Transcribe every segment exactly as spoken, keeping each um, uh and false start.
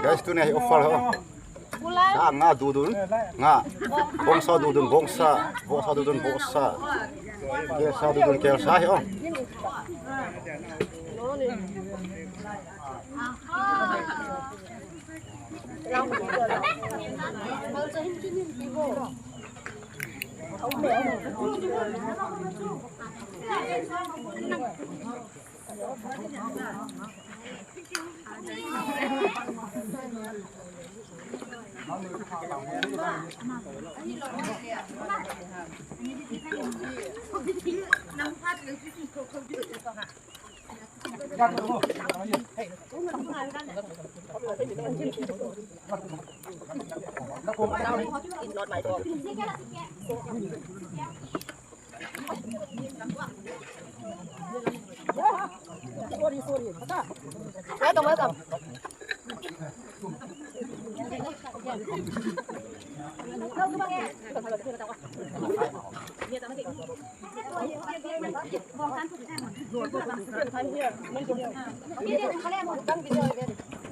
Guys, tuni hi offer ho. Sa nga dudun, nga. Bongsa dudun, bongsa. Bongsa dudun, bongsa. Kelsa dudun, kelsa hi o.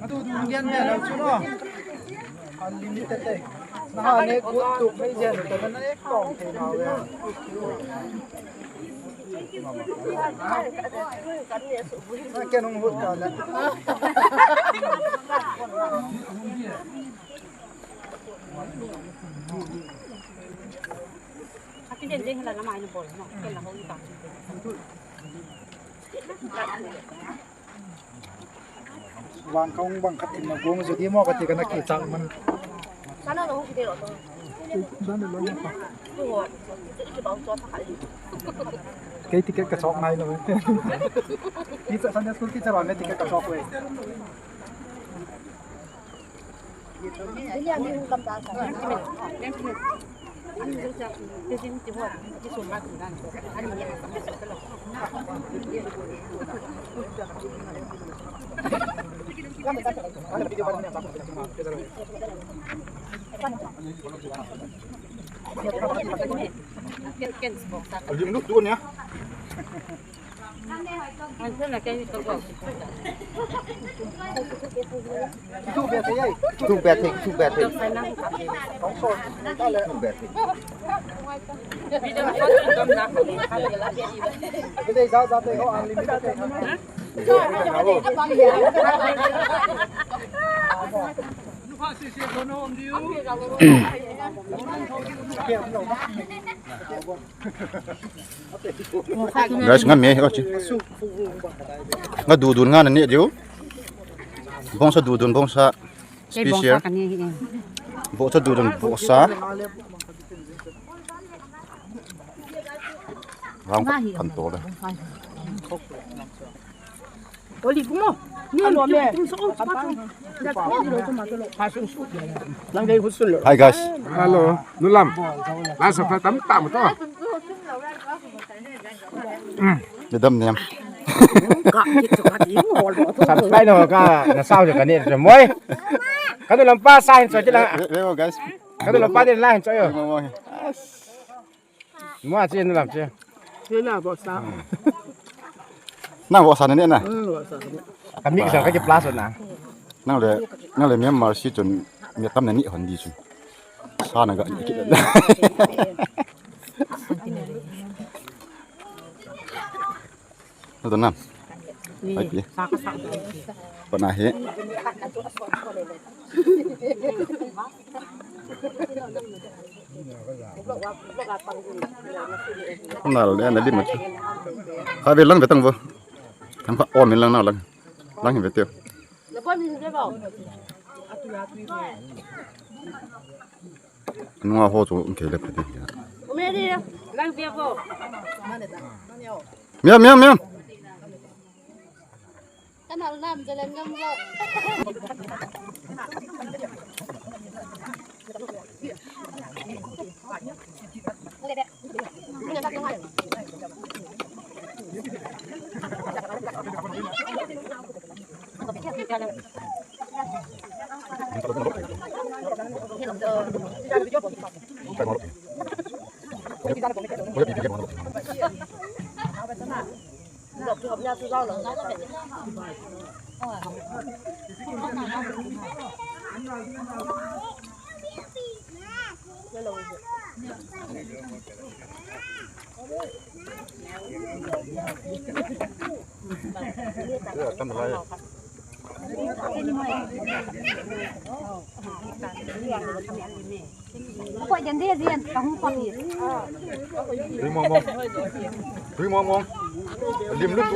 Adu dungyan me lo chuno. Unlimited te. Naha ne kut tuk mai jen ka na ek tong te na ve. Na ke nung hut ka na. Aki den den la na mai no bol no. Ke la ho ni ta. Vang kong bang khat in na gong jo di mo kati kana ki chang man. Sana no ki de lo to. Dan lo ma pa. Kei ticket ka chok nai lo. Teacher, Sunday school teacher ne ticket ka chok ve. Lim lut tu nia. Thu be thei, thu be thei. Thu be thei. Guys, ngam me, oh, chi. Nga dudun nga na ne diu. Bongsa dudun, bongsa. Kei bongsa special. Ka ne hi. Bongsa dudun, bongsa. Vang kan to le. Oli kumo. Ni alo me. Hi guys. Hello. Nulam. Lasa pa tam tam to. Ni dam niam. Subscribe no ka na sao ka ni mo. Ka nulam pa sa hin so kila. Guys. Ka nulam pa ni la hin so yo. Mo a chi nulam chi. Nang vohsa na ne na. Ka mix ka ki plus na. Nang le, nang le Myanmar si chun mi tam na ni hon di chun. Sa na ga ni ki. Na to na. Ai pi. Pa na he. Nal ne na lim chu. Kha ve lang ve tang vo. Tham kha on min lang na lang. Lang hin ve teo. Nunga ho chu ke le phe ti. Miam, miam, miam. Kanal nam jalan ngam lo. Tui mong mong. Tui mong mong. Lim lut.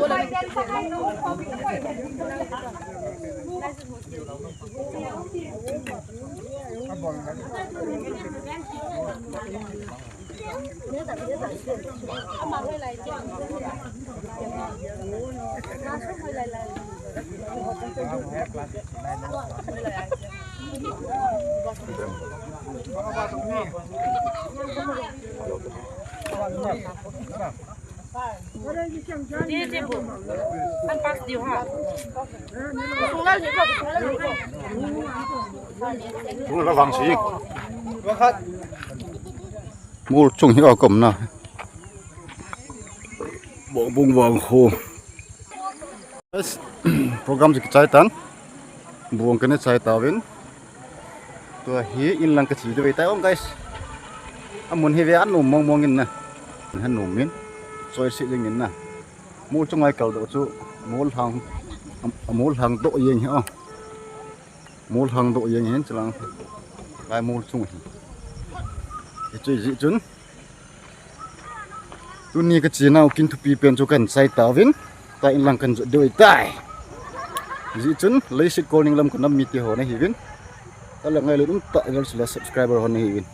Mol chung hi a kom na. Bong bong vang ho. Guys, program chu kichai tan. Buang kana chai tauvin. Tua hi inlang kache diu ahitai ong guys. Amun hi ve anom mong mong in na. Anom in. Choi se ding in na. Mol chunga kal doh chu. Mol hang. Mol hang doh jeng hi o. Mol hang doh jeng hin chulang. Lai mol chung hi. Hichu jeh chun. Tuni kachenau kin thupi pen chu kahin chai tauvin, tua inlang kahin jot diu ahitai. Hijeh chun, leiset kolning lam kanam mite ho nahiuvin. Tale ngailut umtah, viewers le subscriber ho nahiuvin.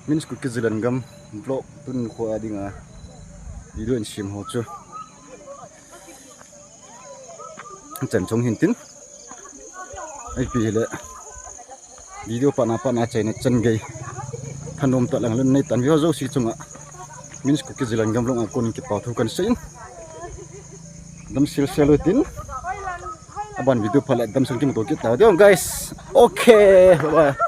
Min's Kuki Zalengam vlog tun kho a dinga video in sem ho chu. Chan chung hin tin. Ipi hile. Video pana pana chaina chan gei. Thanom tah lang lun nei tan view jouse chunga. Min's Kuki Zalengam vlog a konin kipa thu kahin seiyin. Damsel sel u tin. Aban video phat le damsel kimuto kit tau ding guys. Okay. Bye bye.